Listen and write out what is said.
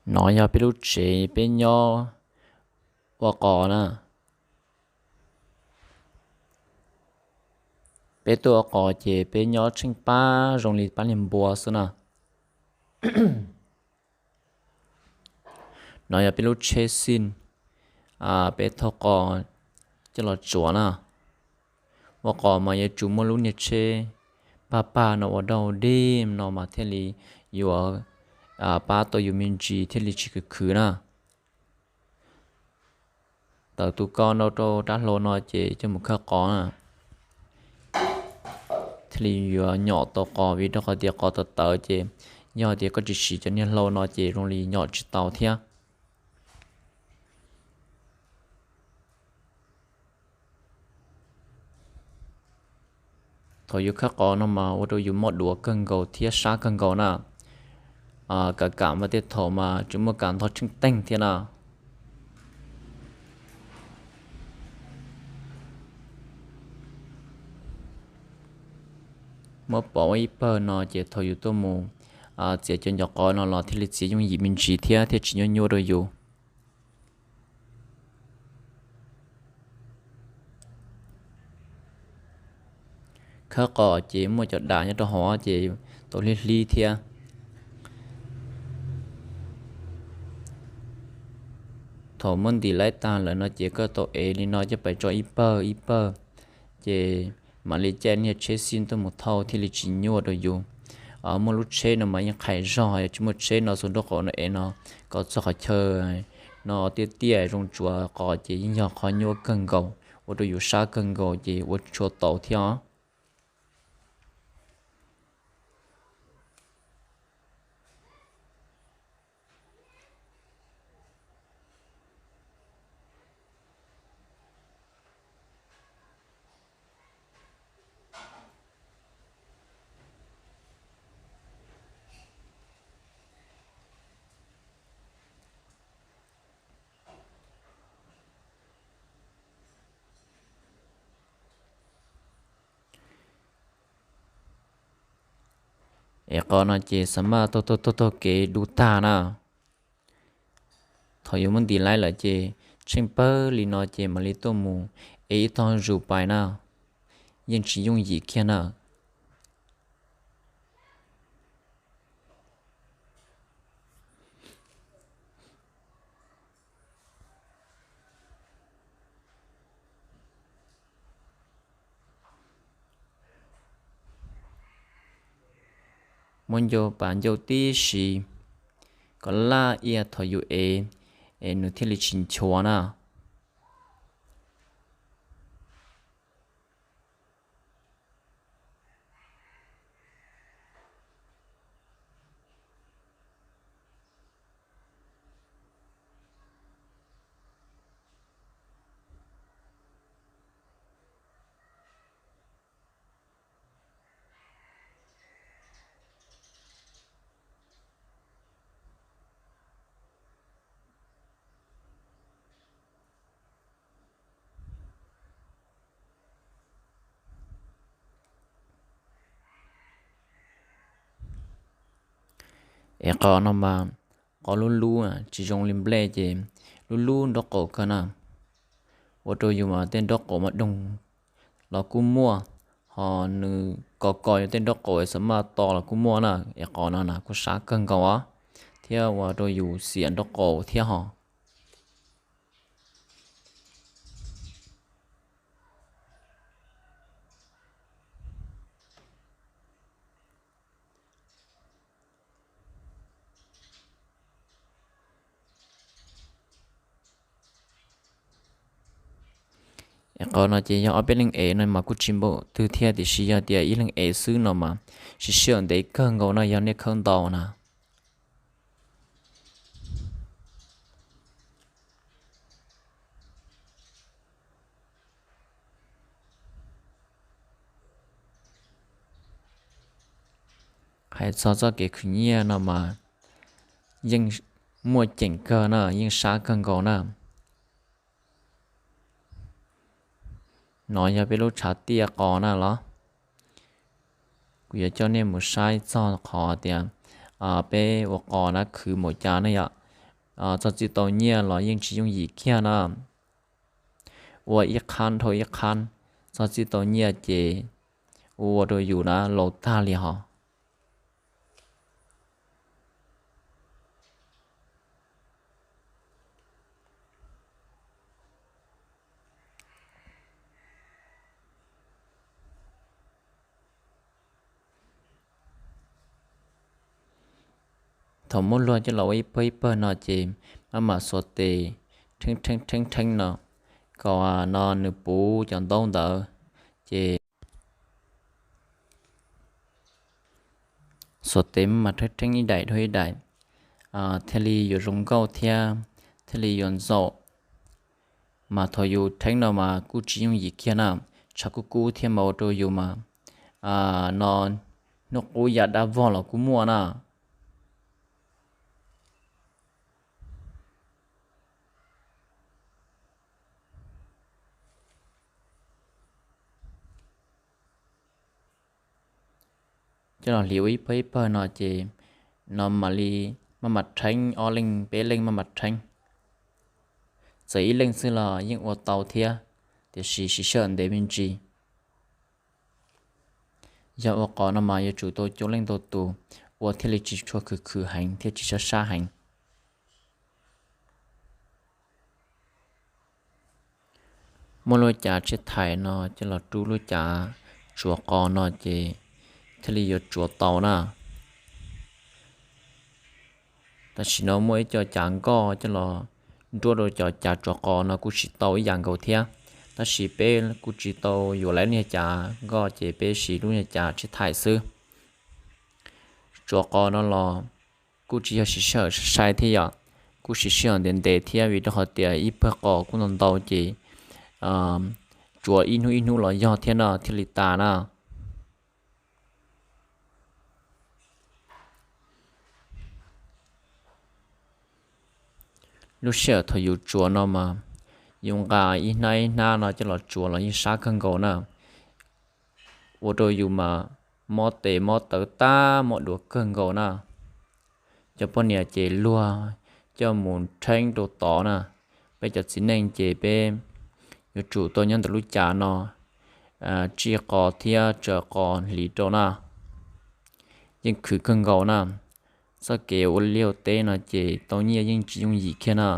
No yog peb lub tsev peb nyob ua qos na. Peb tuaj ua qos ces peb nyob tsheej pab zoo li pab niag npua xwb na. No yog peb lub tsheb xij, peb thauj qos coj los tsuav na. Ua qos mas yuav tsum muaj lub niag tsheb pag pag no ua dog dig no mas thiaj li yuav pab tau yus me ntsis thiaj li tsis khwv khwv na. Tawm tus ko no rau rab hlau no ces coj mus khawb qos na, thiaj li yuav nyom tau qos, vim rau qhov tias qos tawv tawv ces yog tias koj tsis siv cov niag hlau no ces zoo li nyom tsis tau thiab. Thaum yus khawb qos no mas ua rau yus mob duav kawg nkaus thiab sab kawg nkaus na. Kam kam mas tej thaum mas tseem muaj kam ntog tsheej teeg thiab na. Muab pov ua ib pawg no ces thaum yus tuaj mus txiav cov ncov qos no los thiaj li txiav yooj yim me ntsis thiab thiaj tsis nyuaj nyuaj rau yus. Khawb qos ces muaj cov dam nyob rau hauv ces tau hlib hlib thiab. Thaum muab ntim laib tag lawm no ces koj tau ev li no coj pais tso ib pawg ib pawg, ces mam li caij niag tsheb xij tuaj mus thauj thiaj li tsis nyuaj rau yus. Muaj lub tsheb no mas yeej qhais zog, yog tsis muaj tsheb no xuas nraub qaum no ev no kom txog qhov chaw no tiaj tiaj zoo tsuav qos ces yeej yog qhov nyuaj kawg nkaus, ua rau yus sab kawg nkaus ces ua tsis tshua tau thiab os. Es qos no ces xa maj taug taug taug kev du tag na. Thaum yuav muab ntim laib lawm ces tsheej pawg li no ces mam li tuaj mus ev ib tog zus pais na, yeej tsis yooj yim kiag na. Muab ncau pas ncauj tib si kom laj ia thaum yus ev, es nws thiaj li tsis nchuav na. Es qos no mas qos lub lub tsis zoo li nplej ces lub lub nraub qaum kawg na. Ua rau yus mas tej nraub qaum mas doog los kuj muaj, ho nws kos kos yus tej nraub qaum es xa maj to los kuj muaj na. Es qos no na kuj sab kawg nkaus os, thiab ua rau yus xiam nraub qaum thiab ho. Es qos no ces yog ob peb leeg ev no mas kuj tsis npaum twg thiab, tiam sis yog tias ib leeg ev xwb no mas siv sij hawm ntev kawg nkaus no yog nej khawb ntau na. Hais txog txoj kev khwv nyiaj no mas yeej muaj ceem kawg na, yeej sab kawg nkaus na. No yog peb lub tshav tiaj qos na los. Kuv yuav coj nej mus saib txog qhov tias peb ua qos na khwv npaum cas ne yom. txog txij tau nyiaj los yeej tsis yooj yim kiag na. Ua ib qhab dhau ib qhab, txog txij tau nyiaj ces ua rau yus na laus tag li hos. Thaum muab luag coj los ua ib pawg ib pawg no ces maj mam xuas tes rheeb rheeb rheeb rheeb no, kom no nws puv cov ntaub ntawd, ces xuas tes maj mam rheeb rheeb ib daim dhau ib daim, thiaj li yuav zoo nkauj thiab thiaj li yuav ntxaum. Mas thaum yus rheeb no mas kuj tsis yooj yim kiag na, tshav kub kub thiab mas ua rau yus mas no hnub qub ya dab vog los kuj muaj na. Coj los hliv ua ib pawg ib pawg no ces no mam li maj mam rheeb, ob leeg peb leeg maj mam rheeb. Txawm ib leeg xwb los yeej ua tau thiab, tiam sis siv sij hawm ntev me ntsis. Yog ua qos no mas yuav tsum tau coob leej ntau tus ua thiaj li tsis tshua khwv khwv heev thiab tsis sab sab heev. Muab lub cav tshiab thaim no coj los rub lub cav tsuav qos no ces thiaj li yuav tsuav tau na. Tam sim no muaj ib co cav nkoj coj los nruab rau cov cav tsuav qos no kuj tsis tau ib yam nkaus thiab, tab sis peb kuj tsis tau yuav lawv niag cav nkoj ces peb siv lub niag cav tshiab thaim xwb. Tsuav qos no los kuj tsis yog siv sij hawm sai sai thiab yom, kuj siv sij hawm ntev ntev thiab vim rau qhov tias ib pawg qos kuj ntau ntau ces tsuav ib hnub ib hnub los yog thiab no thiaj li tas na. Lub sij hawm thaum yus tsuav no mas yus nqa ib hnab ib hnab no coj los tsuav los yeej sab kawg nkaus na, ua rau yus mas mob tes mob taw tag mob duav kawg nkaus na. Cov poj niam ces luag coj mus rheeb rau tod na, peb cov txiv neej ces peb yuav tsum tau nyob ntawm lub cav no tsij qos thiab tsaws qos hliv rau na, yeej khwv kawg nkaus na. Txoj kev ua liaj ua teb no ces tau nyiaj yeej tsis yooj yim kiag na.